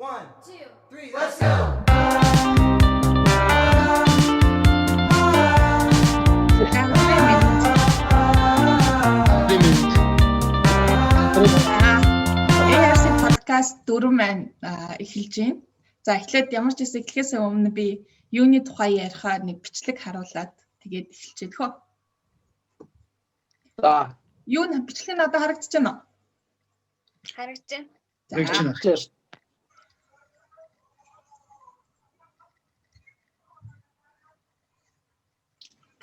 One, two, three, let's go! Өдрийн мэнд. За, ARC podcast 4 маань эхэлж байна. За, эхлээд ямар ч гэсэн эхлэхээс өмнө би юуны тухай ярихаа нэг бичлэг харуулад тэгээд эхэлчихье хөө. За. Юу н бичлэг нь одоо харагдаж байна уу? Харагдаж байна. За, Харагдаж байна.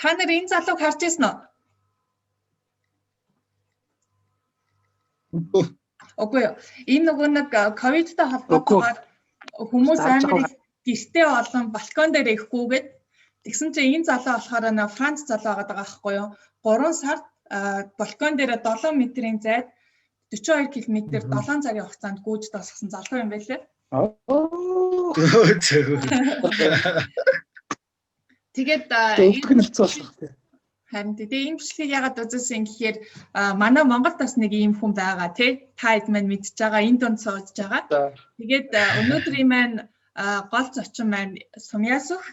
Та нар энэ залууг харж ирсэн үү? Үгүй. Үгүй юу. Энэ нөгөө нэг ковидтай холбоотойгоор хүмүүс Зарж амар их гэртээ олон балкон дээр ирэхгүйгээд тэгсэн чинь энэ залуу болохоор нөө Франц залуу байгаа байхгүй юу? 3 сард балкон дээр 7 метрийн зайд 42 км 7 цагийн хугацаанд гүйж дасгасан залуу юм байлээ. Оо. Тэгээд Өвдөх нь хэцүү болох тий. Харин тэгээ энэ бичлэгийг яагаад үзүүлсэн гэхээр манай Монголд бас нэг ийм хүн байгаа тий. Та хэд маань мэдж байгаа, энэ дунд сууж байгаа. Тэгээд өнөөдрийн маань гол зочин маань Сумьяасөх.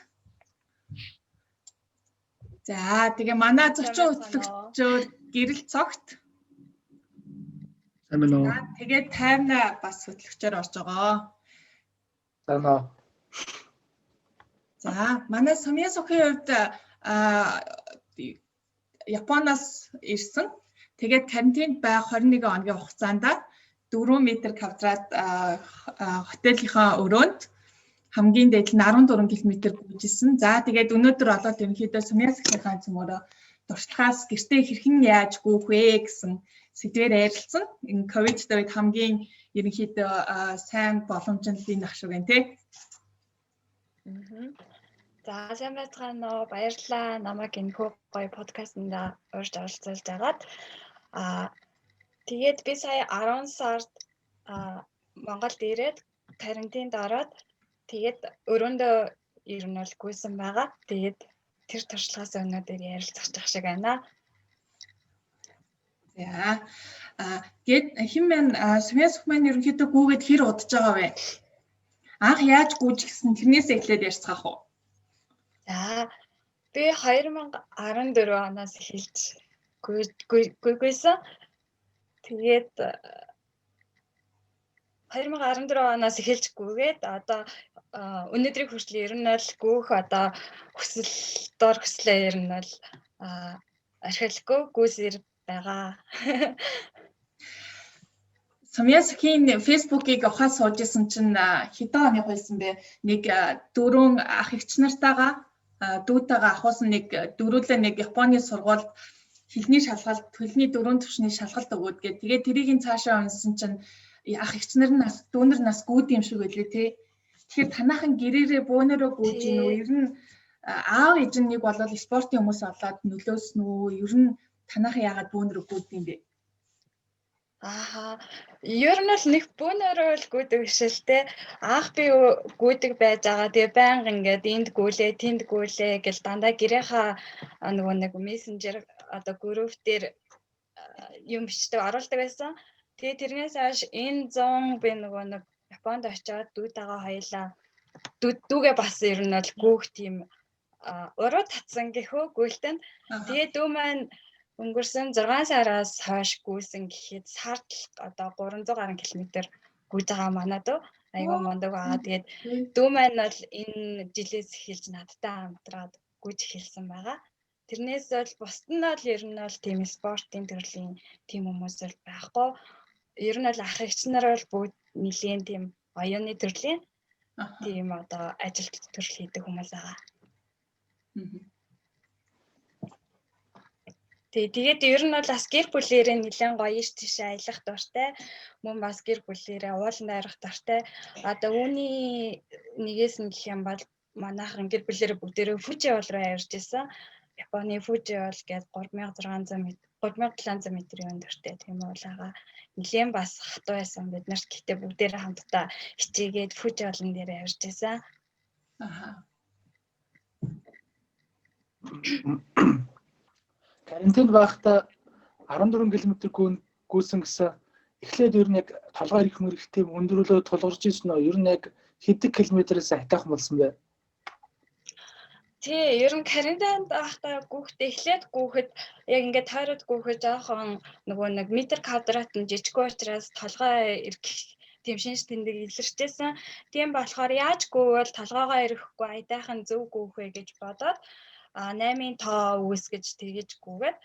За, тэгээ манай зочин хөтлөгчөөр Гэрэл Цогт. Сайн байна уу? Тэгээд тайвна бас хөтлөгчөөр орж байгаа. Сайн уу. За, манай Сумьяасөхийн хувьд Японоос ирсэн. Тэгээд карантинд байх 21 хоногийн хугацаанд 4 м квадрат хотелийнхаа өрөөнд хамгийн дээд нь 14 км гүйжсэн. За, тэгээд өнөөдөр болоод ерөнхийдөө Сумьяасөхийнхаа цөмөрөө туршлагаас гэртээ хэрхэн яаж гүйх вэ гэсэн сэдвээр ярилцсан. Энэ ковидтай үед хамгийн ерөнхийдөө сайн боломж нь л энэ ах шиг байна тий. За, сайн байцгаана уу? Баярлалаа. Намайг энэхүү гоё подкастт урьж оролцуулж байгаад. Тэгээд би сая 10 сард Монголд ирээд карантинд ороод тэгээд өрөөндөө ер нь бол гүйсэн байгаа. Тэгээд тэр туршлагаас өнөөдөр ярилцах шиг байна. За. Тэгээд хэн маань Сумьяасөх маань ерөнхийдөө гүйгээд хэр удаж байгаа вэ? Анх яаж гүйж гисэн тэрнээс эхлээд ярьцгаах уу? За, би 2014 оноос эхэлж гүйсэн. Тэгээд 2014 оноос эхэлж гүйгээд одоо өнөөдрийг хүртэл ер нь бол гүйх одоо хүсэл дор хүслээ ер нь бол архилгүй гүйсээр байгаа. Сумьяасхийн Facebook-ийг ухаад сууж исэн чинь хэдэн оны хуйлсан бэ? Нэг дөрвөн ах эгч нартайгаа дүүтэйгээ ахуулсан нэг дөрүүлээ нэг Японы сургуульд хэлний шалгалт, хэлний дөрвөн түвшний шалгалт өгөөд гээ. Тэгээд тэрийг нь цаашаа унсан чинь ах эгч нар нас дүүнер нас гүйд юм шиг байлээ тий. Тэгэхээр танаахан гэрээрээ бөөнөрөө гүйж гин үү? Ер нь аав ээж нь нэг болол спортын хүмүүс болоод нөлөөсөн үү? Ер нь танаахан яагаад бөөнөрөө гүйд юм бэ? Ааха. Ер нь л нэг бөөнөрөө л гүйдэг биш л те. Анх би гүйдэг байж байгаа. Тэгээ байнга ингээд энд гүйлээ, тэнд гүйлээ гэл дандаа гэрийнхаа нөгөө нэг мессенжер одоо групп дээр юм бичдэг оруулдаг байсан. Тэгээ тэрнээс хойш энэ 100 би нөгөө нэг Японд очиод дүүтэйгээ хоёлаа дүүгээ бас ер нь бол гүүх тийм уруу татсан гэхүү гүйлтэн. Тэгээ дүү маань өнгөрсөн 6 сараас хойш гүйсэн гэхэд сард одоо 300 гаруй километр гүйж байгаа манай дүү. Айгүй мундаг байгаа. Тэгээд дүү маань бол энэ жилээс эхэлж надтай хамтраад гүйж эхэлсэн байгаа. Тэрнээс бол бусд нь бол ер нь бол тийм спортын төрлийн тийм хүмүүс бол байхгүй. Ер нь бол ах эгч нар бол бүгд нэлийн тийм оюуны төрлийн тийм одоо ажил төрөл хийдэг хүмүүс байгаа. Тэгээд ер нь бол бас гэр бүлээрээ нэлээд гоё ш тийшээ аялах дуртай. Мөн бас гэр бүлээрээ ууланд авирах дуртай. Одоо үүний нэгээс нь гэх юм бол манайхан гэр бүлээрээ бүгдээрээ Фужи уул руу авирч исэн. Японы Фужи уул гээд 3600 м 3700 метрийн өндөртэй тийм уул байгаа. Нэлээд бас хатуу байсан бид нарт, гэхдээ бүгдээрээ хамтдаа хичээгээд Фужи уулан дээр авирч исэн. Аха. Карантинд байхдаа 14 км гүйсэн гэсэн Эхлээд ер нь яг толгой ирэх мөрөх тийм өндрөлөө тулгарч ирсэн үү? Ер нь яг хэдэн километрээс айтайхан болсон бэ? Тий, ер нь карантинд байхдаа гүүхдээ эхлээд гүүхэд яг ингээд тойроод гүүхэд жоохон нөгөө нэг метр квадрат нь жижиггүй учраас толгой эргэх тийм шинж тэмдэг илэрчээсэн. Тийм болохоор яаж гүүвэл толгоогоо эрэхгүй аятайхан зөв гүүх вэ гэж бодоод 8-ын тоо үүсгэж тэгэж гүүгээд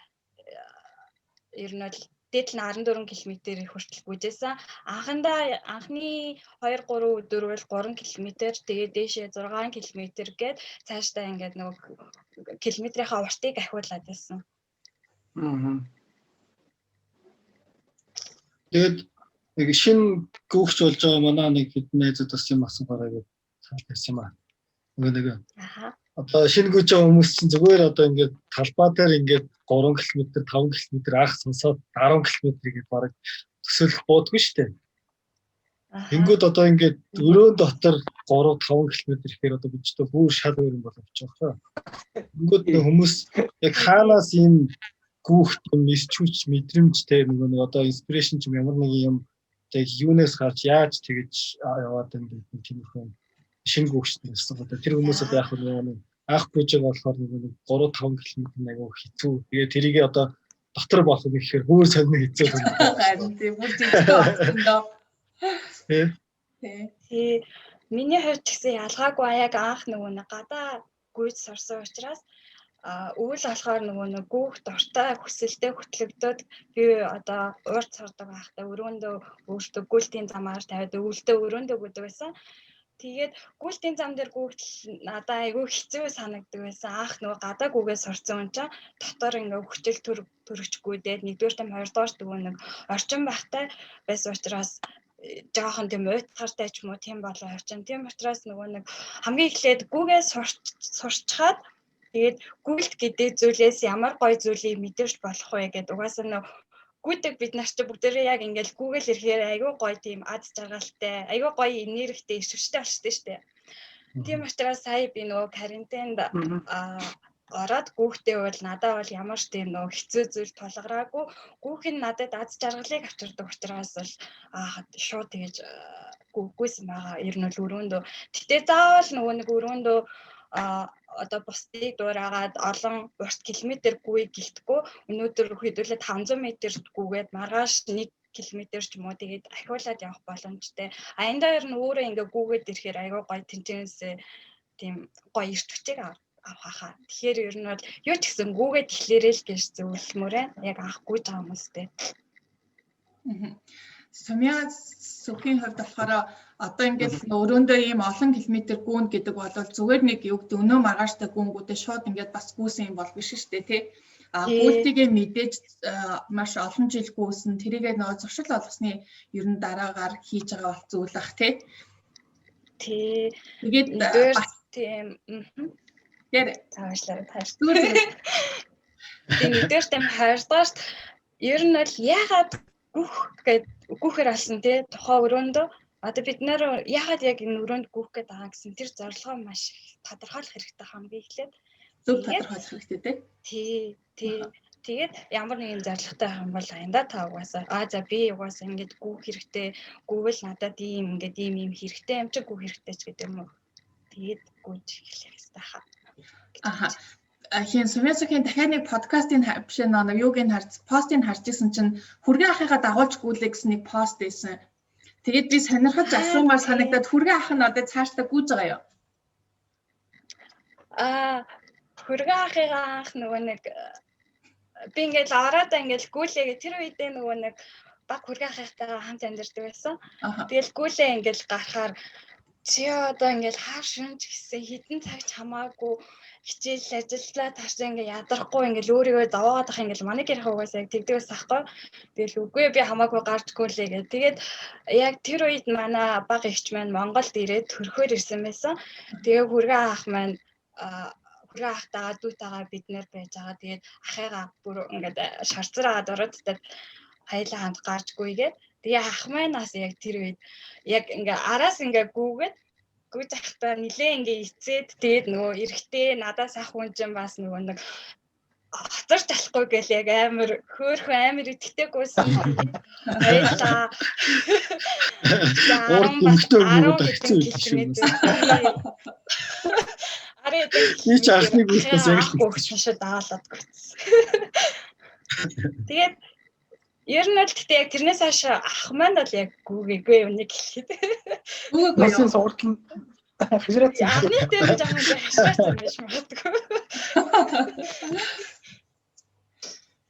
ер нь бол дээд нь 14 км хүртэл гүйжсэн. Анхны 2 3 өдөр бол 3 км, тэгээд дээшээ 6 км гээд цаашдаа ингээд нөгөө километрийнхаа уртыг ахиулаад байсан. Тэгээд нэг шинэ гүүгч болж байгаа манай нэг хэдэн найзууд бас юм асуухаараа гэж санал тавьсан юм аа. Нөгөө нэг одоо шинэ гүйж байгаа хүмүүс чинь зүгээр одоо ингээд талбай дээр ингээд 3 км 5 км анх сонсоод 10 км гээд бараг төсөөлөх буудаггүй шүү дээ. Тэнгүүд одоо ингээд өрөөн дотор 3 5 км ихээр одоо бид ч одоо бүр шал өөр юм болов ч байгаа. Тэнгүүд нэг хүмүүс яг хаанаас ийм гүүхт юм эрч хүч мэдрэмж те нөгөө нэг одоо inspiration ч юм ямар нэг юм тэг юунаас гарч яаж тэгэж яваад байна гэдэг нэг тиймэрхүү шинэ гүүгч нар гэсэн. Одоо тэр хүмүүс одоо яг нэг анх гүйж байгаа болохоор нэг 3 5 км айгүй хэцүү. Тэгээ тэрийг одоо дотор болох юм гэхээр бүр сонин хэцүү байна. Харин тийм бүр жижиг болсон доо. Тий. Тий. Миний хувьд ч гэсэн ялгаагүй яг анх нөгөө нэг гадаа гүйж сурсан учраас өвөл болохоор нөгөө нэг гүүх дуртай хүсэлтэй хөтлөгдөөд би одоо уурд сурдаг байхдаа өрөөндөө өөртөө гүйлтийн замаар тавиад өвөлдөө өрөөндөө гүйдэг байсан. Тэгээд гүйлтийн зам дээр гүйтэл надад айгүй хэцүү санагддаг байсан. Анх нөгөө гадаа гүгээ сурцсан хүн чинь дотор ингээ хүчил төрөгч гүйдээд нэгдүгээр там хоёрдугаар нөгөө нэг орчин байхтай байсан учраас жоохон тийм уйтгартай ч юм уу тийм болоо орчин. Тийм учраас нөгөө нэг хамгийн эхлээд гүгээ сурчхаад тэгээд гүйлт гэдэг зүйлээс ямар гоё зүйлийг мэдэрч болох вэ гэдэг угаасаа нөө гүйдэг бид нар чи бүгдээрээ яг ингээл Google ирэхээр айгүй гоё тийм ад жаргалтай, айгүй гоё энергитэй, эрч хүчтэй болчтой штэ. Тийм учраас сая би нөгөө карантинд ороод гүүхтэй бол надад бол ямар ч тийм нөгөө хэцүү зүйл тулгараагүй. Гүүх нь надад аз жаргалыг авчирдаг учраас бол шууд тэгэж гүйсэн байгаа. Ер нь бол өрөөндөө. Гэтэ заавал нөгөө нэг өрөөндөө одоо бусдыг дуурайгаад олон урт километр гүй гэлтэхгүй өнөөдөр хэдүүлээ 500 м гүгээд маргааш 1 км ч юм уу тэгээд ахиулаад явах боломжтой. А энэ дээр нь өөрөө ингээ гүгээд ирэхээр айгүй гоё тэнцэнээс тийм гоё эрч хүчийг авах хаа. Тэгэхээр ер нь бол юу ч гэсэн гүгээд эхлээрэй л гэж зөвлөмөр байна. Яг анх гүйж байгаа хүмүүстэй. Сумья сүхийн хувьд болохоор одоо ингээд өрөөндөө ийм олон километр гүн гэдэг бол зүгээр нэг юу гэдэг өнөө маргааштай гүнгүүдээ шууд ингээд бас гүйсэн юм бол биш шүү дээ тий. А гүйлтийгээ мэдээж маш олон жил гүйсэн тэрийгээ нөгөө зуршил олгосны ер нь дараагаар хийж байгаа бол зүйл ах тий. Тий. Тэгээд бас тийм яг цаашлаа тааш. Тийм нэгдүгээр тийм хоёрдугаарт ер нь бол яагаад гүх гээд гүхээр алсан тий тухайн өрөөндөө одоо бид нэр яагаад яг энэ өрөөнд гүөх гээд байгаа гэсэн тэр зорилгоо маш тодорхойлох хэрэгтэй хамгийн эхлээд зөв тодорхойлох хэрэгтэй тий. Тий, тий. Тэгээд ямар нэгэн зорилготой байх юм бол аяндаа та угаасаа за би угаасаа ингэж гүөх хэрэгтэй, гүвэл надад ийм ингээд ийм ийм хэрэгтэй юм чи гүөх хэрэгтэй ч гэдэг юм уу. Тэгээд гүйж эхлэх хэрэгтэй хаа. Аха. Хин Сумьясукийн дахиад нэг подкастын биш нэг юуг нь харж постыг харж исэн чинь хүргээ ахыгаа дагуулж гүйлээ гэсэн нэг пост байсан. Тэгээд би сонирхож асуумаар санагдаад хүргээ ах нь одоо цаашдаа гүйж байгаа юу? Хүргээ ахыгаа анх нөгөө нэг би ингээл ороод ингээл гүйлээ гэх тэр үедээ нөгөө нэг баг хүргээ ахыхтайгаа хамт амьдардаг байсан. Тэгэл гүйлээ ингээл гарахаар чи одоо ингээл хаар шүнж гэсэн хідэн цагч хамаагүй хичээл ажиллаа таарсан ингээ ядарахгүй ингээл өөрийгөө зовоогоод ах ингээл манай гэрх угаасаа яг тэгдэг байсан аахгүй. Тэгэл үгүй би хамаагүй гарч гүйлээ гэх. Тэгээд яг тэр үед манай баг эгч маань Монголд ирээд төрхөөр ирсэн байсан. Тэгээ хүргээ ах маань хүргээ ахтайгаа дүүтэйгээ бид нэр байж байгаа. Тэгээд ахыгаа бүр ингээд шарцраагаад ороод хоёлаа хамт гарч гүйгээд тэгээ ах маань бас яг тэр үед яг ингээ араас ингээ гүгээд гүйж ахтаа нилээ ингээ ицээд тэгээд нөгөө эрэхтэй надаас ах хүн чинь бас нөгөө нэг хоцорч алахгүй гэл яг амар хөөхөн амар итгэдэг гүйсэн. Баярлаа. Урд эмэгтэй хүмүүс хэцүү юм шиг. Би ч анхны гүйцээс яг л гүйцсэн шүү даалаад гүйцсэн. Тэгээд ер нь л гэхдээ яг тэрнээс хойш ах маань бол яг гүгээгүй юм нэг хэлээд. Гүгээгүй юу? Сургууль нь хашраацсан. Анхны дээр жоохон хашраацсан байж магадгүй.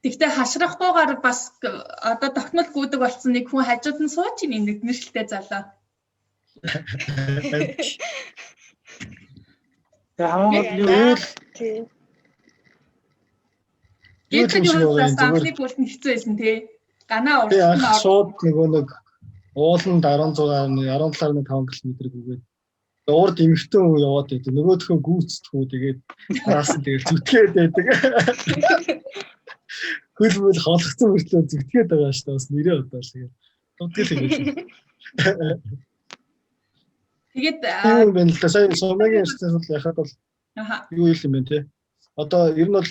Тэгтээ хашрахгүйгээр бас одоо тогтмол гүйдэг болсон нэг хүн хажууд нь сууж ийн нэг нэршилтэй залуу. Тэгээ хамгийн гол юу л тий. Юу юм шиг байгаа юм зүгээр. Анхны гүйлт нь хэцүү байсан тий. Ганаа урсан шууд нөгөө нэг ууланд 16.17.5 км гүгээд урд эмэгтэй хүн яваад байдаг. Нөгөөхөө гүйцэтгэв тэгээд араас нь тэгэл зүтгээд байдаг. Хөл мөл холгоцсон мөртлөө зүтгээд байгаа шүү дээ. Бас нэрээ удаа л тэгээд дутгал юм шиг. Тэгээд юм байна л да. Сая Сумагийн ярьсан бол яхад бол юу юм бэ те. Одоо ер нь бол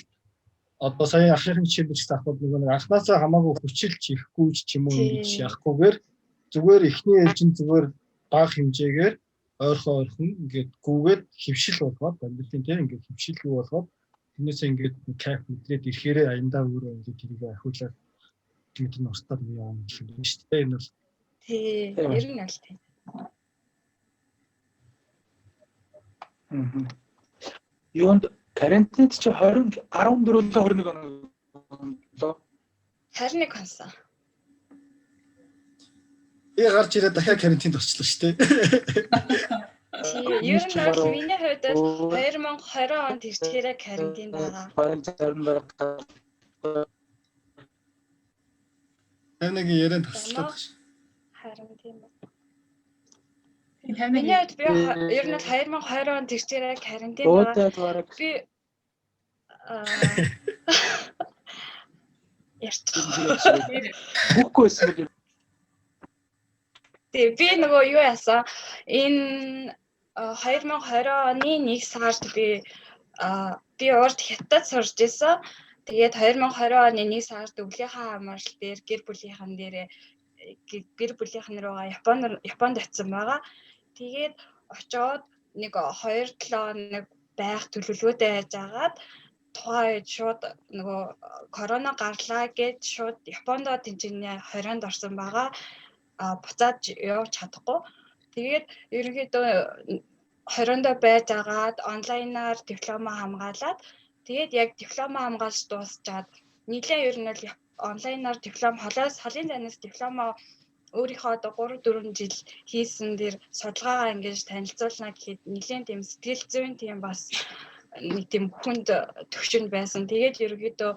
одоо сая ахын жишээ гэж заахад нөгөө нэг анхнаасаа хамаагүй хүчилж ихгүй ч юм уу ингэж яахгүйгээр зүгээр эхний ээлжинд зүгээр бага хэмжээгээр ойрхон ингээд гүгээд хөвшил болгоод амьдралын те ингээд хөвшил юу болгоод тэрнээсээ ингээд кайф мэдрээд ирэхээрээ аяндаа өөрөө ингээд тэрийг ахиулаад километр нь уртаад явна гэх юм шүү дээ. Энэ бол тий, ер нь аль тий. Юунд карантинд чи 20 14 21 он лоо 21 онсон. Би гарч ирээд дахиад карантинд орчлоо шүү дээ. Тий, ер нь бол миний хувьд бол 2020 онд ирчихээрээ карантинд байгаа. 20 51 яриан таслаад ш. Харин тийм үү. Миний хувьд би ер нь бол 2020 онд ирчихээрээ карантинд байгаа. Би ярьчих. Бүхгүй байсан мэл. Тий, би нөгөө юу яасан? Энэ 2020 оны 1 сард би урд Хятад сурж исэн. Тэгээд 2020 оны 1 сард өвлийнхаа амралт дээр гэр бүлийнхэн дээрээ гэр бүлийнхэн руугаа Японд очисон байгаа. Тэгээд очоод нэг 2-7 хоног байх төлөвлөгөөтэй байж агаад тухайн үед шууд нөгөө корона гарлаа гэж шууд Японд тэнцэнэ 20-нд орсон байгаа. Буцаад явж чадахгүй. Тэгээд ерөнхийдөө 20-нд байж агаад онлайнаар диплома хамгаалаад тэгээд яг диплома хамгаалж дуусчаад нэлээд ер нь бол онлайнаар диплом холын занаас диплома өөрийнхөө одоо 3-4 жил хийсэн дэр судалгаагаа ингэж танилцуулна гэхэд нэлээд тийм сэтгэл зүйн тийм бас нэг тийм хүнд төвшөнд байсан. Тэгээд ерөнхийдөө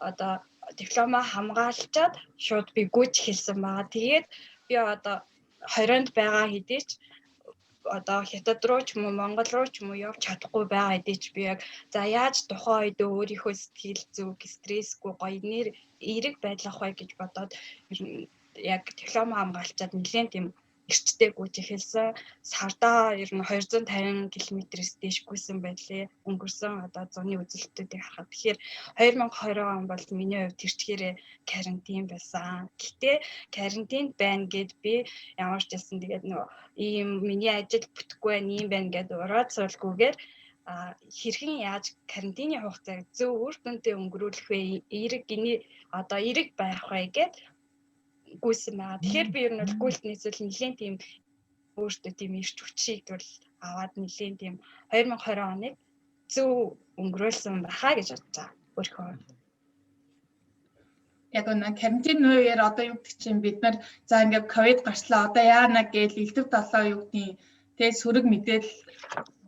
одоо диплома хамгаалчаад шууд би гүйж хэлсэн байгаа. Тэгээд би одоо 20-нд байгаа хэдий ч одоо Хятад руу ч юм уу Монгол руу ч юм уу явж чадахгүй байгаа хэдий ч би яг за яаж тухайн үед өөрийнхөө сэтгэл зүг стрессгүй гоё нэр эерэг байлгах вэ гэж бодоод яг диплома хамгаалчаад нэлээд тийм эрчтэй гүйж эхэлсэн. Сардаа ер нь 250 км-ээс дээш гүйсэн байлээ. Өнгөрсөн одоо зуны үзэлтүүдийг харахад. Тэгэхээр 2020 он бол миний хувьд тэрчгээрээ карантин байсан. Гэтэ карантинд байна гэд би ямар ч байсан тэгээд нөгөө ийм миний ажил бүтэхгүй байна, ийм байна гэд ураад суулгүйгээр хэрхэн яаж карантины хугацааг зөв үр дүнтэй өнгөрүүлэх вэ? Эерэг гиний одоо эерэг байх вэ гэд гүйсэн байгаа. Тэгэхээр би ер нь бол гүйлтнээс л нэлээд тийм өөртөө тийм эрч хүчийг бол аваад нэлээд тийм 2020 оныг зөв өнгөрөөлсөн байхаа гэж бодож байгаа. Өөрийнхөө хувьд. Яг үнэ карантин үеэр одоо юу гэдэг чинь бид нар за ингээд ковид гарчлаа одоо яана гэж элдв долоо юу гэдгийг тэ сөрөг мэдээлэл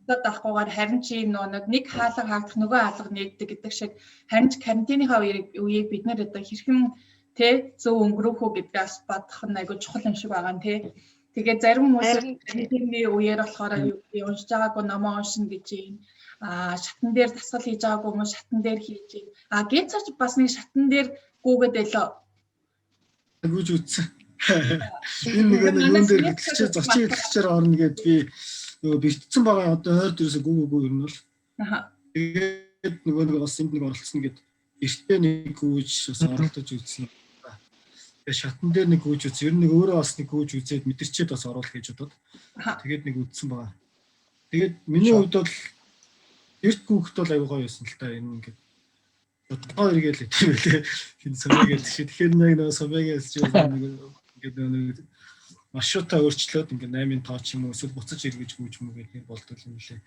одоо авахгүйгээр харин чи нэг хаалга хаагдах нөгөө хаалга нэгдэг гэдэг шиг харин ч карантиныхаа үеийг бид нар одоо хэрхэн тэ зөв өнгөрөөх үү гэдгээс бодох нь айгүй чухал юм шиг байгаа нь тэ. Тэгээ зарим хүмүүс карантины үеэр болохоор юу гэдэг уншиж байгаагүй номоо уншина гэж юм. Шатан дээр дасгал хийж байгаагүй хүмүүс шатан дээр хийж юм. Гэцэрч бас нэг шатан дээр гүгээд байлоо. Гүйж үтсэн. Энэ нэг юун дээр хөтлөгчээр зочин хөтлөгчээр орно гэд би нөгөө бэлтцсэн байгаа одоо ойр дээрээс гүгээгүй ер нь бол. Аа. Тэгээд нөгөө нэг бас энд нэг оролцсон гэд Эртээ нэг гүйж бас оролдож үзсэн. Тэгээ шатан дээр нэг гүйж үзсэн. Ер нь нэг өөрөө бас нэг гүйж үзээд мэдэрчээд бас оруулах гэж бодоод. Тэгээд нэг үзсэн байгаа. Тэгээд миний хувьд бол эрт гүйхэд бол аюу гоё байсан л та, энэ ингээд бодгоо эргээл тийм байлээ. Хин сумыгээл шиг. Тэгэхээр нэг нөгөө сумыгээл чи нэг ингээд нэг маршрутаа өөрчлөөд ингээд 8-ын тоо ч юм уу эсвэл буцаж эргэж гүйж юм уу гэх юм болдол юм лээ.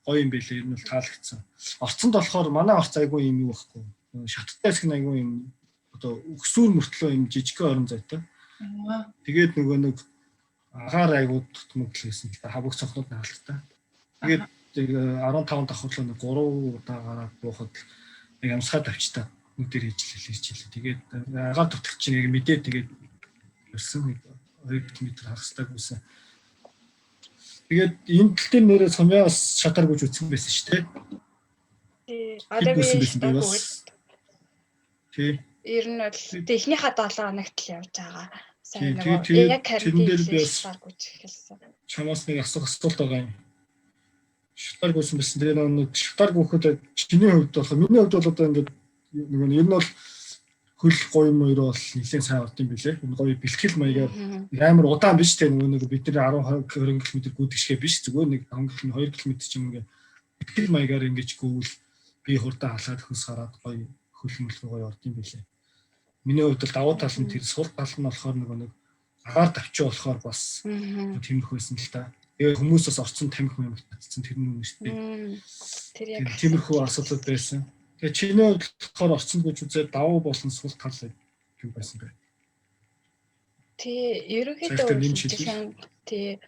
Гоё юм байлээ. Ер нь бол таалагдсан. Орцонд болохоор манай орц айгүй юм юу байхгүй. Шаттай хэсэг нь айгүй юм одоо өксүүр мөртлөө юм жижигхэн орон зайтай. Тэгээд нөгөө нэг агаар айгүй тутмаг л байсан л та, хавг цонхнууд нь халттай. Тэгээд 15 давхарлаа нэг 3 удаа гараад буухад нэг амсгаа тавьчтаа нүдээр хийжлээ хийжлээ. Тэгээд агаар дутагч чинь яг мэдээ тэгээд ерсэн нэг 2 км хагастай гүйсэн. Тэгээд энэ тал дээр нэрээ сумья бас шатаар гүйж үтсэн байсан шүү дээ. Тий. Одоо би шатаар гүйж. Тий. Ер нь бол эхнийхээ 7 хоногт л явж байгаа. Сайн нөгөө яг тэрэн дээр би бас эхэлсэн. Чамаас нэг асуух асуулт байгаа юм. Шатаар гүйсэн байсан. Тэгээ нэг шатаар гүйхэд чиний хувьд болохоор миний хувьд бол одоо ингээд нөгөө нь ер нь бол хөл гоё юм хоёр бол нэлээд сайн орд юм билээ. Энэ гоё бэлтгэл маягаар амар удаан биш те, нөгөө нэг бид нар 10 20 км гүйдэг шигэ биш, зүгээр нэг 5 км 2 км ч юм ингээ бэлтгэл маягаар ингэж гүйвэл би хурдан халаад хөлс гараад гоё хөл мөлхөө гоё орд юм билээ. Миний хувьд бол давуу тал нь тэр сул тал нь болохоор нөгөө нэг агаар давчуу болохоор бас тиймэрхүү байсан л та. Тэгээ хүмүүс бас орцсон тамхи мэмх татсан, тэр нь үнэ шүү дээ. Тэр яг тиймэрхүү асуудал байсан. Тэгээ чиний хувьд болохоор орцсон гэж үзээд давуу болон сул тал юу байсан бэ? Тий, ерөнхийдөө тий.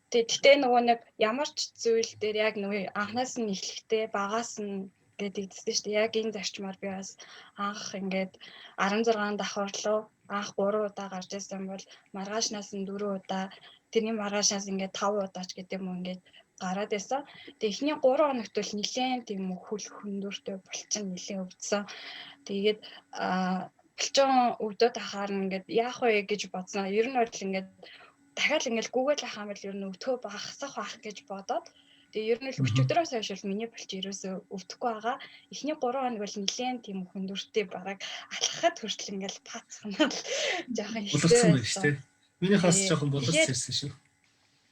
Гэтэ нөгөө нэг ямар ч зүйл дээр яг нөгөө анханаас нь эхлэхдээ багаас нь гэдэг үзсэн шүү дээ. Яг энэ зарчмаар би бас анх ингээд 16 давхар руу анх 3 удаа гарч ирсэн бол маргаашнаас нь 4 удаа, тэрний маргаашнаас ингээд 5 удаа ч гэдэг юм уу ингээд гараад байсан. Тэгээ эхний 3 хоногт бол нэлээд тийм хөл хөндөртэй булчин нэлээд өвдсөн. Тэгээд булчин өвдөд ахаар ингээд яах вэ гэж бодсон. Ер нь бол ингээд дахиад ингээд гүгэл ахаа юм бол ер нь өвдөхөө багасах байх гэж бодоод. Тэгээ ер нь л өчигдрөөс хойш бол миний булчин ерөөсөө өвдөхгүй байгаа. Эхний 3 хоног бол нэлээд тийм хөндөртэй бараг алхахад хүртэл ингээд пацханал жоохон хэцүү байсан шүү дээ. Миний хас жоохон боловс ирсэн шүү.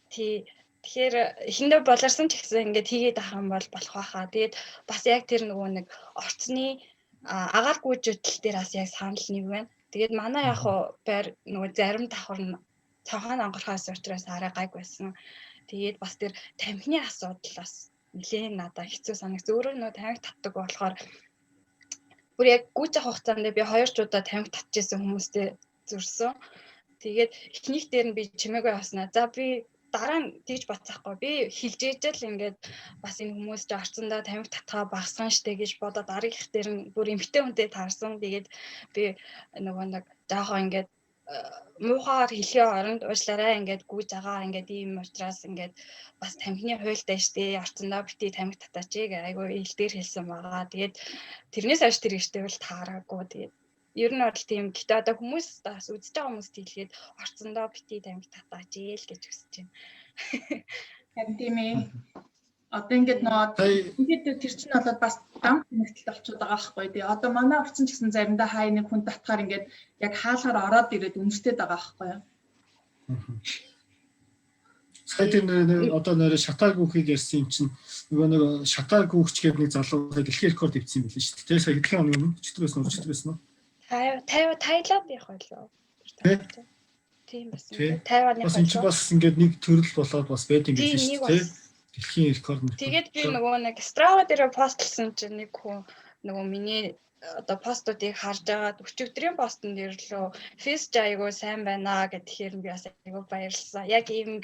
Тий. Тэгэхээр эхэндээ болорсон ч гэсэн ингээд хийгээд авах юм бол болох байхаа. Тэгээд бас яг тэр нөгөө нэг орцны агаар гүйжэтэл дээр бас яг санал нэг байна. Тэгээд манай яг хуу байр нөгөө зарим давхар нь цонхоо онгорхоос учраас арай гайг байсан. Тэгээд бас тэр тамхины асуудал бас нэлээд надад хэцүү санагц. Өөрөө нөгөө тамхи татдаг болохоор бүр яг гүйж авах хугацаанд би 2 ч удаа тамхи татчихсан хүмүүстэй зөрсөн. Тэгээд эхнийх дээр нь би чимээгүй явснаа. За би дараа нь тэгж бодсохгүй. Би хилжээж л ингээд бас энэ хүмүүс ч орцондоо тамхи татгаа багасган штэ гэж бодоод дараагийнх дээр нь бүр эмхтэй хүнтэй таарсан. Тэгээд би нөгөө нэг жоохон ингээд муухаар хэлхийн оронд уушлаарай ингээд гүйж байгаа ингээд ийм учраас ингээд бас тамхины хуйлтай штэ орцондоо бити тамхи татаач гэ айгүй хэл дээр хэлсэн байгаа. Тэгээд тэрнээс хойш тэр ихтэй бол таараагүй. Тэгээд ер нь бол тийм. Гэтэ одоо хүмүүс бас үзэж байгаа хүмүүст хэлгээд орцондоо бити тамхи татаач ээл гэж хүсэж байна. Харин тийм ээ. Одоо ингээд нөгөө ингээд тэр чинь болоод бас дам тэмэгтэл болчиход байгаа байхгүй тий. Одоо манай орчин ч гэсэн заримдаа хай нэг хүн татхаар ингээд яг хаалгаар ороод ирээд үнэртэд байгаа байхгүй юу. Сая тэр одоо нэрээ шатаар гүөхийг ярьсан юм чинь нөгөө нэг шатаар гүөхч гэдэг нэг залуу дэлхийн рекорд эвдсэн юм билээ шүү дээ. Сая хэдхэн хоног өмнө өчтөр байсан уу? Өчтөр байсан уу? 50 Таиланд явах байлоо. Тийм байсан. 50 оны. Бас энэ чинь бас ингээд нэг төрөл болоод бас байд юм билээ шүү дээ. Дэлхийн рекорд. Тэгээд би нөгөө нэг Strava дээр постлсан чинь нэг хүн нөгөө миний одоо постуудыг харж агаад өчигдрийн постн дээр лөө фейс айгуу сайн байна гэхээр би бас айгуу баярлсан. Яг ийм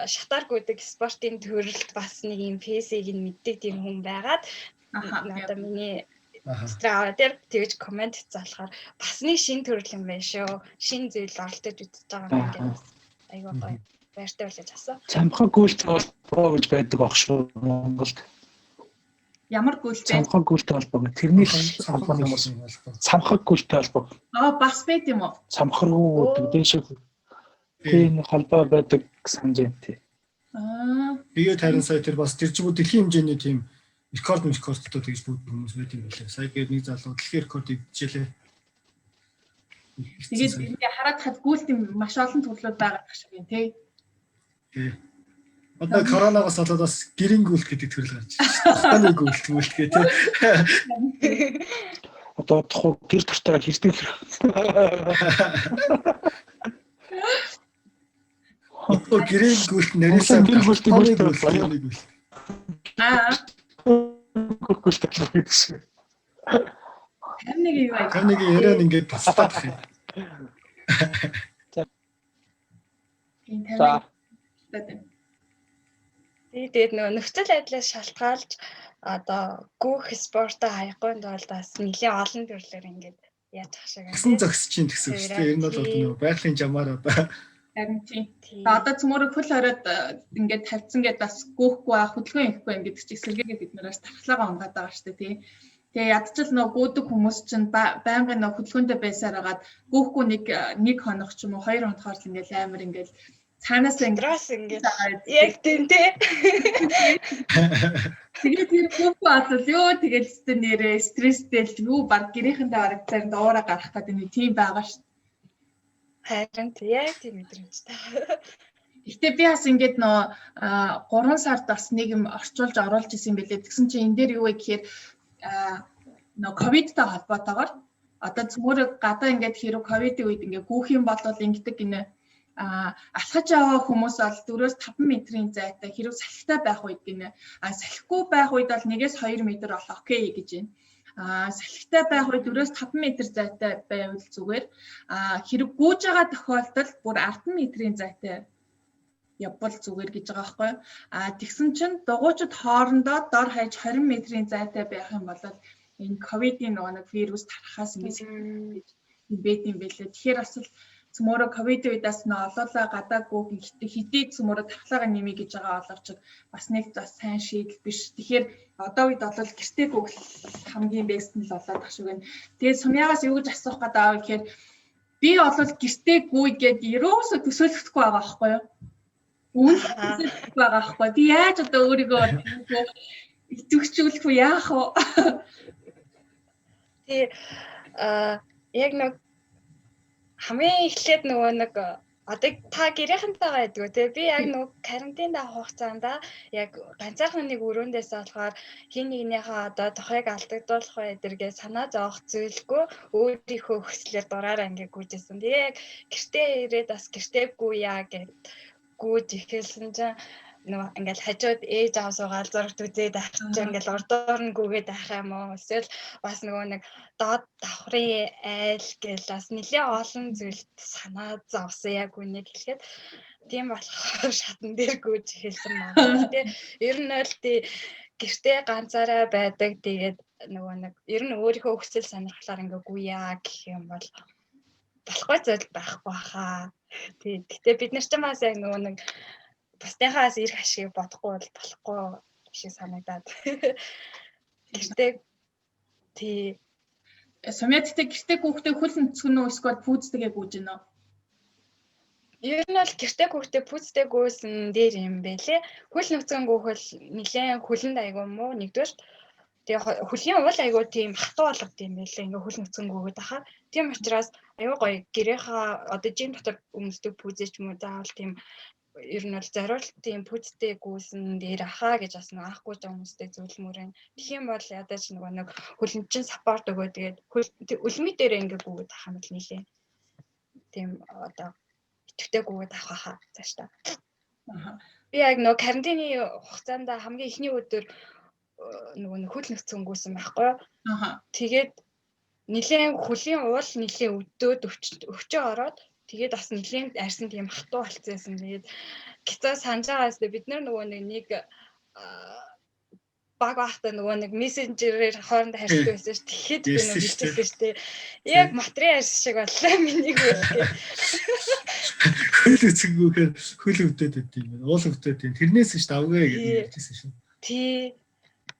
шатаар гүйдэг спортын төрөлд бас нэг ийм фейсийг нь мэддэг тийм хүн байгаад надаа миний Strava дээр тэгж коммент заалахаар бас нэг шин төрөл юм байна шүү. Шин зүйл оролдож үзэж байгаа юм гэдэг бас айгуу гоё. Баяртай байлаа жаасан. Цамхаг гүйлт холбоо гэж байдаг ах шүү Монголд. Ямар гүйлт вэ? Цамхаг гүйлт холбоо. Тэрний холбооны хүмүүс. Цамхаг гүйлт холбоо. Аа бас байд юм уу? Цамхаргуу гэдэг дээшээ. Тийм холбоо байдаг санаж байна тий. Аа. Тэгээд харин сая тэр бас тэр чигүү дэлхийн хэмжээний тийм Рекордтой тэгж гүйдэг хүмүүс байт юм билээ. Сая гээд нэг залуу дэлхийн рекорд эвдчихлээ. Тэгээд ингээ хараад хад гүйлтийн маш олон төрлүүд байгаа гэх шиг юм тий. Тий. Одоо коронавигоос болоод бас гэрийн гүйлт гэдэг төрөл гарч ирж байна. Хотооны гүйлт гүйлт гэх тий. Одоо тухай гэр дуртайгаа хэрдэг. Одоо гэрийн гүйлт нэрээсээ гэр гүйлт гүйлт гүйлт. Аа. Гүйлт гэсэн. 51 юу аа? 51 яриан ингээд туслах юм. За. За. Тэгээд нөгөө нөхцөл байдлаас шалтгаалж одоо гүүх спортоо хаяхгүй тулд бас нэлээд олон төрлөөр ингээд яаж ах шиг байна. Гэсэн зогсож чинь гэсэн үг шүү дээ. Ер нь бол одоо нөгөө байгалийн жамаар одоо харин тийм. Одоо цөмөрө хөл хоройд ингээд тавьсан гэдээ бас гүүхгүй аа хөдөлгөөн хийхгүй юм гэдэг чинь эсэргээгээ бид нараас тархлаагаа унгаад байгаа шүү дээ тий. Тэгээ ядчил нөгөө гүйдэг хүмүүс чинь байнгын нөгөө хөдөлгөөнтэй байсаар хагаад гүүхгүй нэг хоног ч юм уу 2 хоногоор л ингээд амар ингээд цаанаас ингээд яг тийм тий. Тэгээд тэр гүүхгүй бодвол ёо тэгэл өстө нэрээ стресстэй л юу баг гэрээхэндээ бараг зарим доороо гарах гэдэг нэг тийм байгаа шүү. Харин яг тийм мэдрэмжтэй. Гэтэ би бас ингээд нөө 3 сард бас нэг юм орчуулж оруулж исэн юм билээ. Тэгсэн чинь энэ дээр юу вэ гэхээр нөө ковидтай холбоотойгоор одоо цөмөрө гадаа ингээд хэрэг ковидын үед ингээд гүүх юм бол ингэдэг гинэ. Алхаж яваа хүмүүс бол 4-5 метрийн зайтай хэрэг салхитай байх үед гинэ. Салхигүй байх үед бол 1-2 метр бол окей гэж байна. Салхитай байх үед 4-5 метр зайтай байвал зүгээр. Хэрэг гүүж байгаа тохиолдолд бүр 10 метрийн зайтай явбал зүгээр гэж байгаа байхгүй юу? Тэгсэн чинь дугуйчид хоорондоо дор хаяж 20 метрийн зайтай байх юм бол энэ ковидын нөгөө нэг вирус тархахаас ингэж юм байд юм байлээ. Тэгэхээр бас л цөмөрө ковидын үед бас нөө олоолаа гадаа гүүх хэдий цөмөрө тархлаагаа нэмий гэж байгаа боловч бас нэг бас сайн шийдэл биш. Тэгэхээр одоо үед бол гэртээ гүүх хамгийн бест нь л болоод тах шиг байна. Тэгээд сумьягаас юу гэж асуух гэдэг аа гэхээр би бол гэртээ гүйгээд ерөөсө төсөөлөхгүй байгаа байхгүй юу? Үнэн төсөөлөхгүй байгаа байхгүй. Би яаж одоо өөрийгөө итгэвчүүлэх үү яах вэ? Тий яг нэг хамгийн эхлээд нөгөө нэг одоо та гэрийнхэнтэйгээ байдгүй те би яг нөгөө карантинд авах хугацаанд яг ганцаархан нэг өрөөндөөс болохоор хин нэгнийхээ одоо тохойг алдагдуулах бай эдэргээ санаа зовох зүйлгүй өөрийнхөө хүслээр дураараа ингээ гүйжсэн. Тэгээ яг гэртээ ирээд бас гэртээ гүйя гэд гүйж эхэлсэн чинь нөгөө ингээл хажууд ээж аав суугаал зурагт үзээд авч ингээл урдуур нь гүгээд байх юм уу эсвэл бас нөгөө нэг доод давхрын айл гэл бас нэлээ олон зүйлд санаа зовсон яг үнийг хэлэхэд тийм болохоор шатан дээр гүйж эхэлсэн байна. Гэтэ ер нь бол тий гэртээ ганцаараа байдаг тэгээд нөгөө нэг ер нь өөрийнхөө хүсэл сонирхлоор ингээ гүйя гэх юм бол болохгүй зүйл байхгүй хаа. Тий гэтэ бид нар ч бас яг нөгөө нэг бусдынхаас эрх ашиг бодохгүй бол болохгүй шиг санагдаад. Гэртээ тий Сумья гэхдээ гэртээ гүүхтэй хөл нүцгэн үү эсвэл пүүзтэйгээ гүйж гэнэ үү? Ер нь бол гэртээ гүүхтэй пүүзтэй гүйсэн дээр юм бэлээ. Хөл нүцгэн гүүхэл нэлээд хөлөнд айгүй муу нэгдүгээр. Тэгээ хөлийн уул айгүй тийм хатуу болгод юм байлээ. Ингээ хөл нүцгэн гүгээд ахаар. Тийм учраас аюу гоё гэрийнхаа одоо жим дотор өмсдөг пүүзээ ч юм уу заавал тийм ер нь бол зориултын пүүзтэй гүйсэн дээр ахаа гэж бас нэг анхгүй ч хүмүүстэй зөвлөмөр байна. Тэгэх юм бол ядаж нөгөө нэг хөлн чинь саппорт өгөө тэгээд өлмий дээр ингээ гүгээд ахаа нь нилээ. Тийм одоо идэвхтэй гүгээд авах хаа цаашдаа. Би яг нөгөө карантины хугацаанд хамгийн эхний өдөр нөгөө нэг хөл нүцгэн гүйсэн байхгүй юу? Тэгээд нилээн хөлийн уул нилээн өдөөд өвчөө ороод тэгээд бас нилээн арьсан тийм хатуу болцсон. Тэгээд гизаа санаж байгаас бид нар нөгөө нэг баг байхдаа нөгөө нэг мессенжерээр хоорондоо харьцдаг байсан шүү. Тэгэхэд би нөгөө хэлчихсэн шүү дээ. Яг матрын арьс шиг боллоо миний хөл. Хөл үцгүүгээр хөл өвдөд байд юм байна. Уул өвдөд юм. Тэрнээс шүү давгүй гэж хэлчихсэн шүү. Тий.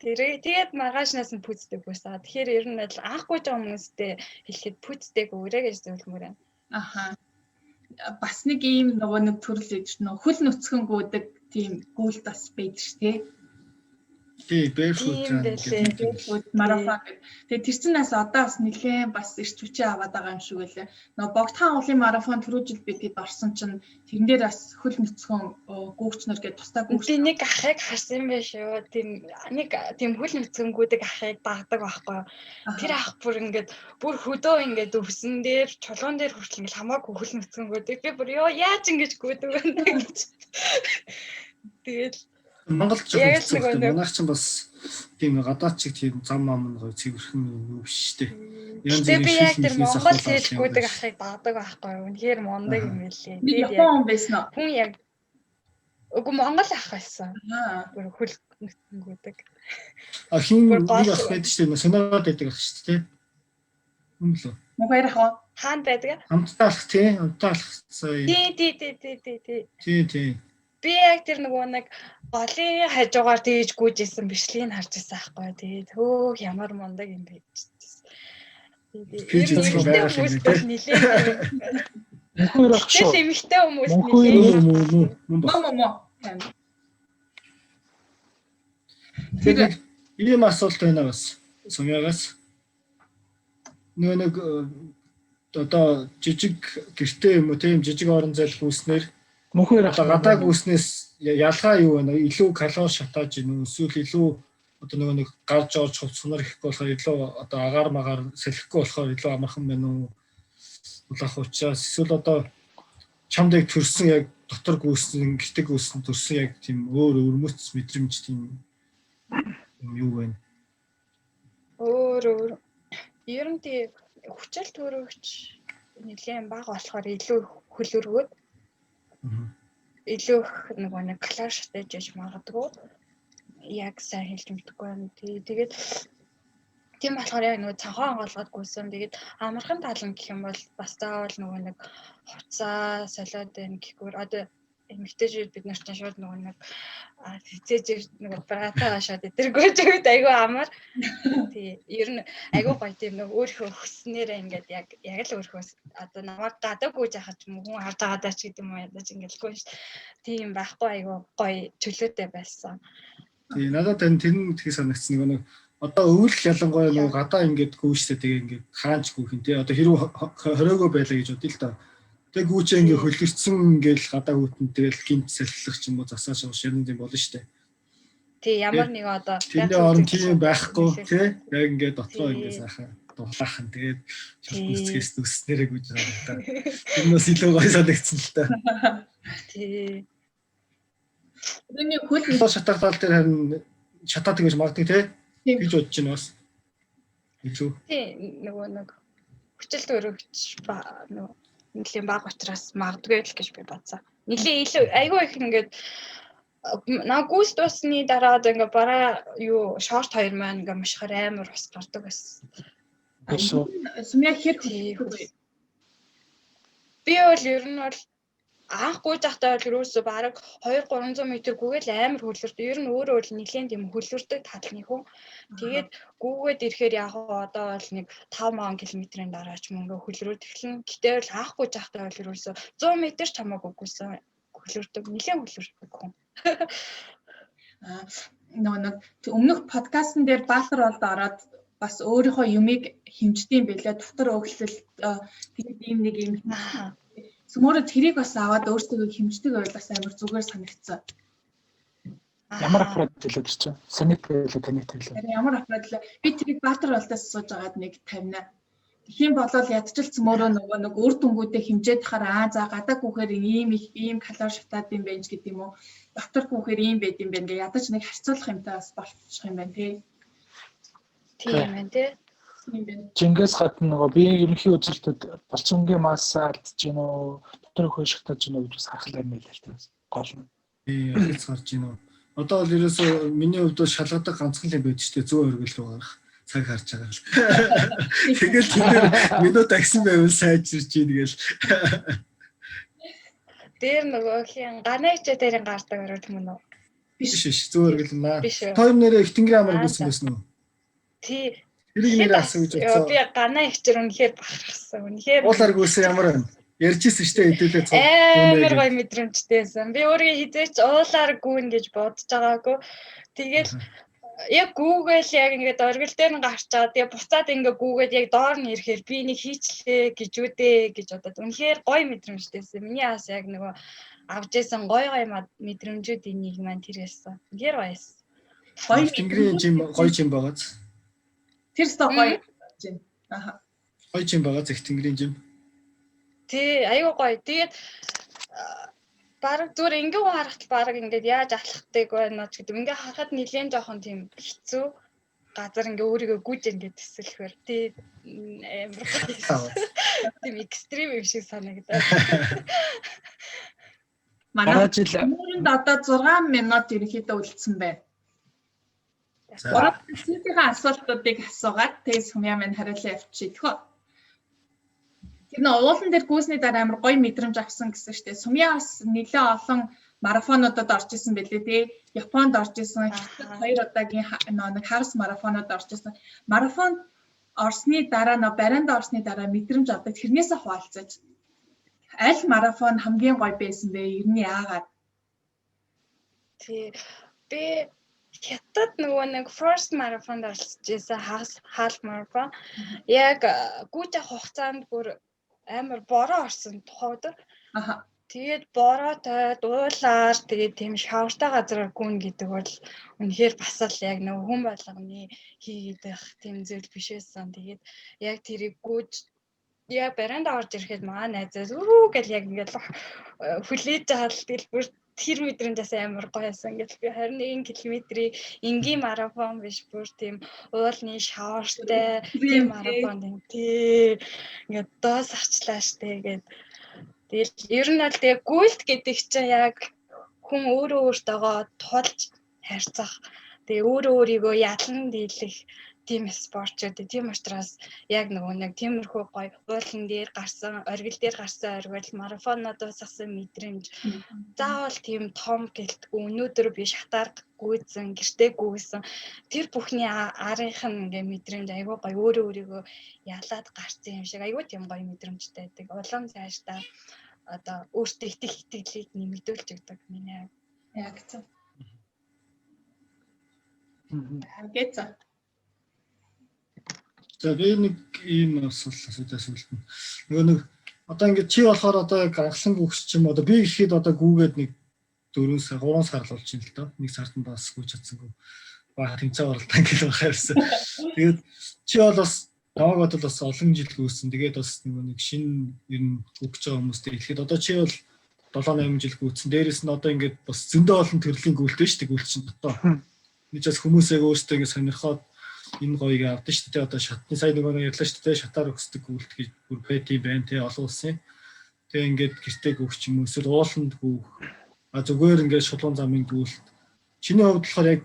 Тэгээд маргаашнаас нь пүүздэг байсан. Тэгэхээр ер нь л анхгүй ч хүмүүстэй хэлэхэд пүүздэг өөрэ гэж зөвлөмөр байна. Аха. Бас нэг ийм нөгөө нэг төрөл гэж нөө хөл нүцгэн гүйдэг тийм гүйлт бас байдаг шүү дээ. Тий, barefoot run гэдэг марафон гэдэг. Тэгээ тэр чинь нас одоо бас нэлээд бас эрч хүчээ аваад байгаа юм шиг байлаа. Нөгөө Богдхан уулын марафон түрүү жил би тэд орсон чинь тэрэн дээр бас хөл нүцгэн гүүгч нар гэдэг тусдаа гүүгч. Би нэг ахыг харсан юм байна шүү. Тийм нэг тийм хөл нүцгэн гүдэг ахыг дагдаг байхгүй юу. Тэр ах бүр ингээд бүр хөдөө ингээд өвсөн дээр чулуун дээр хүртэл ингээд хамаагүй хөл нүцгэн гүдэг. Би бүр ёо яаж ингэж гүдэг вэ гэж. Тэгэл Монголд ч хэцүү. Манайх ч бас тийм гадаад чиг тийм зам ам нь гоё цэвэрхэн юм юу биш шүү дээ. Янз бүрийн би яг тэр Монгол хэлгүүдэг ахыг дагдаг байхгүй юу. Үнэхээр мундаг юм байлээ. Тэгээд Япон байсан уу? Хүн яг үгүй Монгол ах байсан. Бүр хөл нүцгэнгүүдэг. А хин нэг ах байдаг шүү дээ. Сонирхоод байдаг ах шүү дээ. Юм лөө. Мөн ах уу? Хаана байдаг? Хамтдаа алах тий, хамтдаа алах сая. Тий, тий, тий, тий, тий. Тий, тий. Би яг тэр нөгөө нэг голын хажуугаар дээж гүйж исэн бичлэгийг харж исэн аахгүй. Тэгээд хөөх ямар мундаг юм бэ гэж. Тэгээд хүмүүс нилээ. Мөнхөр ах шүү. Эмэгтэй хүмүүс нилээ. Мөн мөн. Тэр ийм асуулт байна бас. Сумьягаас. Нөгөө нэг одоо жижиг гэрте юм уу тийм жижиг орон зай гүйснээр Мөнхөр одоо гадаа гүйснээс ялгаа юу байна? Илүү калори шатааж гин үү? Эсвэл илүү одоо нөгөө нэг гарч орж хувцснаар ихгүй болохоор илүү одоо агаар магаар салхихгүй болохоор илүү амархан байна уу? Улаах учраас эсвэл одоо чамд яг төрсөн яг дотор гүйсэн, гэрте гүйсэн төрсөн яг тийм өөр өрмөц мэдрэмж тийм юм юу байна? Өөр өөр. Ер нь тийм хүчил төрөгч нэлээд бага болохоор илүү хөлөргөөд илүү их нөгөө нэг калори шатаж яж магадгүй. Яг сайн хэлж мэдэхгүй байна. Тэгээд тийм болохоор яг нөгөө цанхаа онгойлгоод гүйсэн. Тэгээд амархан тал нь гэх юм бол бас заавал нөгөө нэг хувцаа солиод байна гэхгүй. Одоо эмэгтэйчүүд бид нар чинь шууд нөгөө нэг цэцэж нөгөө братаа шууд эдэргүйж өгд айгүй амар. Тий, ер нь айгүй гоё тийм нөгөө өөрийнхөө хүснээрээ ингээд яг л өөрийнхөө одоо намайг гадаа гүйж яхад ч юм уу хүн харж байгаадаа ч гэдэг юм уу ядаж ингээд гүйж тийм байхгүй айгүй гоё чөлөөтэй байсан. Тий, надад энэ тэр нь тхий санагдсан нөгөө нэг одоо өвөл ялангуяа нөгөө гадаа ингээд гүйжтэй тэгээ ингээд хаанч гүйх юм тий. Одоо хэрүү хориогоо байлаа гэж бодъё л доо. Тэг гүүчээ ингээ хөлөрцөн ингээл гадаа хүүтэнд тэгэл гинт салхилах ч юм уу засаа шавш юм юм болно шүү дээ. Тий, ямар нэг одоо тэрний орон тийм байхгүй тий. Яг ингээ дотроо ингээ сайхан дулаахан тэгээд шалт нүцгээс нүснээрээ гүйж байгаа л та. Тэрнээс илүү гоё санагдсан л та. Тий. Тэрний хөл шатах тал дээр харин шатаадаг гэж магадгүй тий гэж бодож байна бас. Илүү. Тий, нөгөө нэг хүчил төрөгч нөгөө нэлийн бага учраас магадгүй л гэж би бодсон. Нэлийн илүү айгүй их ингээд наа гүйс дуусны дараа одоо ингээ бараа юу шорт хоёр маань ингээ мушхаар амар ус гардаг байсан. Сумья хэр хөлөг. Би бол ер нь бол анх гүйж байхдаа бол ерөөсөө бараг 2-300 м гүгээл амар хөлөрдөг. Ер нь өөрөө бол нэлийн тийм хөлөрдөг талны хүн. Тэгээд гүүгээд ирэхээр яг одоо бол нэг 5 км-ийн дараа ч мөнгө хөлрөөд эхэлнэ. Гэтэ бол анх гүйж байхдаа бол ерөөсөө 100 м ч хамаагүй гүйсэн хөлөрдөг. Нэлийн хөлөрдөг хүн. Нөгөө нэг өмнөх подкастн дээр Баатар болд ороод бас өөрийнхөө юмыг хэмждэм байлээ. Дотор өглөл тэгээд ийм нэг юм. Сүмөрө тэрийг бас аваад өөрсдөө хэмждэг байл бас амар зүгээр санагдсан. Ямар аппарат хэлээд тэр чинь? Санит байлаа, танит байлаа. Ямар аппарат лээ? Би тэрийг Баатар болдоос сууж агаад нэг тавина. Тэгэх юм бол ядчил цөмөрөө нөгөө нэг үр дүнгуудээ хэмжээд хахаар аа за гадаа гүхээр ийм их ийм калори шатаад юм байна ч гэдэг юм уу. Дотор гүхээр ийм байд юм байна гэ ядаж нэг харьцуулах юмтай бас болчих юм байна тий. Тийм байна тий. Чингээс гадна нөгөө биеийн ерөнхий үзүүлэлтүүд булчингийн масса алдаж гин үү, дотор хөө шатаж гин үү гэж бас харах юм байл л та. Гол нь. Тий, ахиц гарч гин үү. Одоо бол ерөөсөө миний хувьд бол шалгадаг ганцхан юм байдаг шүү дээ. Зүүн оргил рүү гарах цаг харж байгаа л. Тэгэл тэр минут агсан байвал сайжирч ийн гээл. Тэр нөгөө хин ганаа ичээ дээрин гардаг орол мөн үү? Биш биш зүүн оргил наа. Тойм нэрээ их тэнгэрийн амар гүйсэн байсан уу? Тий. Тэрийг нэрээ асуу гэж бодсон. Би ганаа ихчэр үнэхээр бахархсан. Үнэхээр уулаар гүйсэн ямар байна? Ярьжсэн шүү дээ хэдүүлээ цог. Амар гоё мэдрэмжтэйсэн. Би өөрийгөө хизээч уулаар гүйн гэж бодож байгаагүй. Тэгэл Яг гүүгээл яг ингээд оргил дээр нь гарчаад тэгээ буцаад ингээд гүүгээд яг доор нь ирэхээр би энийг хийчлээ гэж үдэ гэж бодоод үнэхээр гоё мэдрэмжтэйсэн. Миний аас яг нөгөө авч исэн гоё гоё мэдрэмжүүдийн нэг маань тэр байсан. Үнэхээр гоё байсан. Гоё Тэнгэрийн жим гоё жим байгааз. Тэр өстой гоё жим. Аха. Гоё жим байгааз их тэнгэрийн жим. Тий, аюу гоё. Тэгээд бараг зүгээр ингээ харахад бараг ингээд яаж алхахдаг байна ч гэдэг. Ингээ харахад нэлээд жоохон тийм хэцүү газар ингээ өөрийгөө гүйж ингээд төсөөлөхөр тий амар гоё. Тийм экстрим юм шиг санагдаад. Манай жил мөрөнд одоо 6 минут ерөнхийдөө үлдсэн байна. Гурав сүүлийн асуултуудыг асуугаад тэгээ Сумья минь хариулаа явчих. Тэхөө. Тэр нөө уулан дээр гүйсний дараа амар гоё мэдрэмж авсан гэсэн штэ. Сумья бас нэлээ олон марафонуудад орж исэн байлээ тий. Японд орж исэн, Хятад хоёр удаагийн нөө нэг хагас марафонууд орж исэн. Марафон орсны дараа нөө барианд орсны дараа мэдрэмж авдаг. Тэрнээсээ хуваалцаж. Аль марафон хамгийн гоё байсан бэ? Ер нь яагаад? Тий. Би Хятад нөгөө нэг first марафонд оролцож байсан хагас half marathon. Яг гүйж авах хугацаанд бүр амар бороо орсон тухай өдөр. Аха. Тэгээд бороотой, дуулаар тэгээд тийм шавартай газар гүн гэдэг бол үнэхээр бас л яг нөгөө хүн болгоны хийгээд байх тийм зүйл биш байсан. Тэгээд яг тэрийг гүйж яг барианда орж ирэхэд маа найзаас үү гэл яг ингээд хүлээж байгаа л тэгэл бүр тэр мэдрэмжээс амар гоёсэн. Ингээл би 21 км-ийг энгийн марафон биш бүр тийм уулны шавартай тийм марафон тийм тий ингээд дуусгачлаа штэ гээд. Тэгэл ер нь бол тэгээ гүйлт гэдэг чинь яг хүн өөрөө өөртөөгөө тулж харьцах тэгээ өөрөө өөрийгөө ялан дийлэх тийм спортчууд. Тийм учраас яг нөгөө нэг тиймэрхүү гоё уулан дээр гарсан, оргил дээр гарсан оргил, марафоноо дуусгасан мэдрэмж. Заавал тийм том гэлтгүй өнөөдөр би шатаар гүйцэн, гэртээ гүйсэн. Тэр бүхний арынх нь ингээ мэдрэмж айгүй гоё өөрөө өөрийгөө ялаад гарсан юм шиг айгүй тийм гоё мэдрэмжтэй байдаг. Улам цаашдаа одоо өөртөө итгэх итгэлийг нэмэгдүүлж өгдөг миний. Яг зөв. Гэт. За би нэг ийм асуулт асууж асуулт. Нөгөө нэг одоо ингээд чи болохоор одоо яг анхлан гүгч юм одоо би гэхэд одоо гүүгээд нэг 4 сар 3 сар л болж байна л доо. Нэг сард нь бас гүйж чадсангүй. Бага тэмцээн оролтон гэл байх юмсан. Тэгээд чи бол бас намайг бодвол бас олон жил гүйсэн. Тэгээд бас нөгөө нэг шинэ ер нь гүгч байгаа хүмүүстэй хэлэхэд одоо чи бол 7 8 жил гүйцсэн. Дээрээс нь одоо ингээд бас зөндөө олон төрлийн гүйлтэй шүү дээ гүйлт чинь дотоо. Нэг ч бас хүмүүс яг өөрсдөө ингээд сонирхоод энэ гоёг авдаг шүү дээ. Одоо шатны сая нөгөө нэг ярьлаа шүү дээ. Шатаар өгсдөг гүйлт гэж бүр байт юм байна те олон улсын. Тэгээ ингээд гэртээ гүөх ч юм уу эсвэл ууланд гүөх. А зүгээр ингээд шулуун замын гүйлт. Чиний хувьд болохоор яг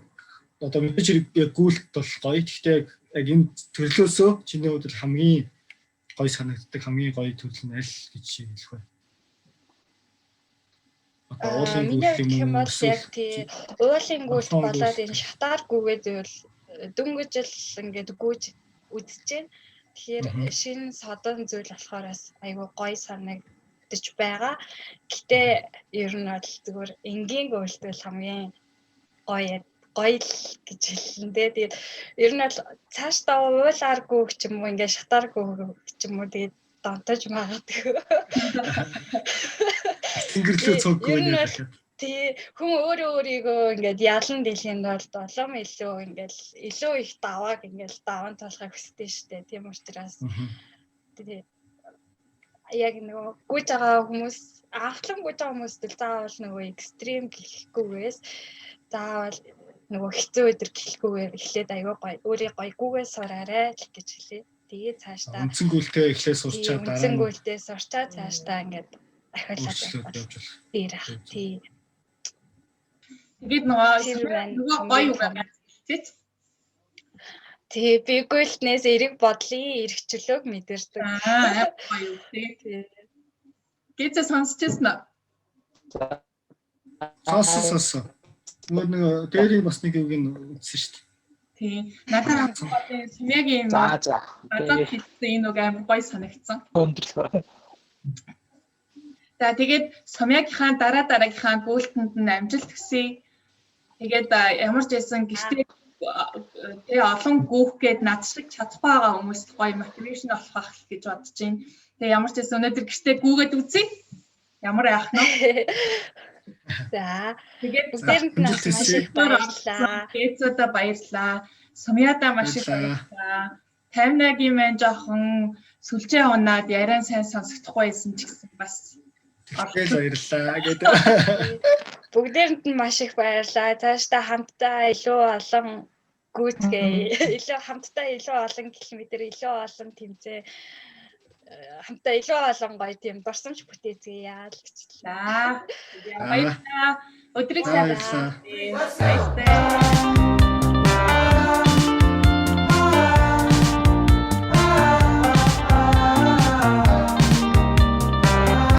одоо мэдээж хэрэг яг гүйлт бол гоё. Гэхдээ яг энэ төрлөөсөө чиний хувьд бол хамгийн гоё санагддаг хамгийн гоё төрөл нь аль гэж хэлэх вэ? Одоо уулын гүйлт юм уу? Яг тий уулын гүйлт болоод энэ шатаар гүгээд байвал дөнгөж л ингээд гүйж үзэж байна. Тэгэхээр шинэ содон зүйл болохоор бас айгүй гоё санагдаж байгаа. Гэтэ ер нь бол зүгээр энгийн гүйлтэл хамгийн гоё гоё л гэж хэлнэ дээ. Тэгээд ер нь бол цаашдаа уулаар гүйх ч юм уу ингээд шатаар гүйх ч юм уу тэгээд донтож магадгүй. Тэнгэрлүү цоггүй нэ. Тий, хүн өөрөө өөрийгөө ингээд ялан дийлэхэд бол улам илүү ингээд илүү их давааг ингээд даван туулахыг хүсдэг шүү дээ. Тийм учраас тий яг нөгөө гүйж байгаа хүмүүс анхлан гүйж байгаа хүмүүст л заавал нөгөө экстрим гэлэхгүйгээс заавал нөгөө хэцүү өдр гэлэхгүйгээр эхлээд аягүй гоё өөрийг гоё гүүгээ сураарай л гэж хэлээ. Тэгээд цаашдаа үндсэн гүйлтээ эхлээ сурчаад дараа үндсэн гүйлтээ сурчаад цаашдаа ингээд ахиулаад явж болох. Дээр ах тий. Тэгээд нөгөө гоё үг байгаа тий. Тий, би гүйлтнээс эрэг бодлын эрх чөлөөг мэдэрдэг. Аа, гоё үг тий. Гэзээ сонсч ирсэн үү? Сонссон. Нөгөө нэг дээрийн бас нэг юуг нь үзсэн шүү дээ. Тий. Надад Сумьягийн за за. Надад хэлсэн энэ үг амар гоё санагдсан. Өндөрлөө. За тэгээд Сумьягийнхаа дараа дараагийнхаа гүйлтэнд нь амжилт хүсье. Тэгээд ямар ч байсан гэртээ тэгээ олон гүүх гээд над шиг чадахгүй байгаа хүмүүст гоё motivation болох байх гэж бодож байна. Тэгээ ямар ч байсан өнөөдөр гэртээ гүүгээд үзье. Ямар яах нь вэ? За. Тэгээд бүгдээрэнд нь маш их баярлалаа. Гээцүүдээ баярлалаа. Сумьяада маш их баярлалаа. 58-гийн маань жоохон сүлжээ унаад яриан сайн сонсогдохгүй байсан ч гэсэн бас Тэгэл баярлалаа гэдэг. Бүгдээрэнд нь маш их баярлалаа. Цаашдаа хамтдаа илүү олон гүйцгээе. Илүү хамтдаа илүү олон километр, илүү олон тэмцээн хамтдаа илүү олон гоё тийм дурсамж бүтээцгээе л гэж. За. Баярлалаа. Өдрийг сайн. Баярлалаа.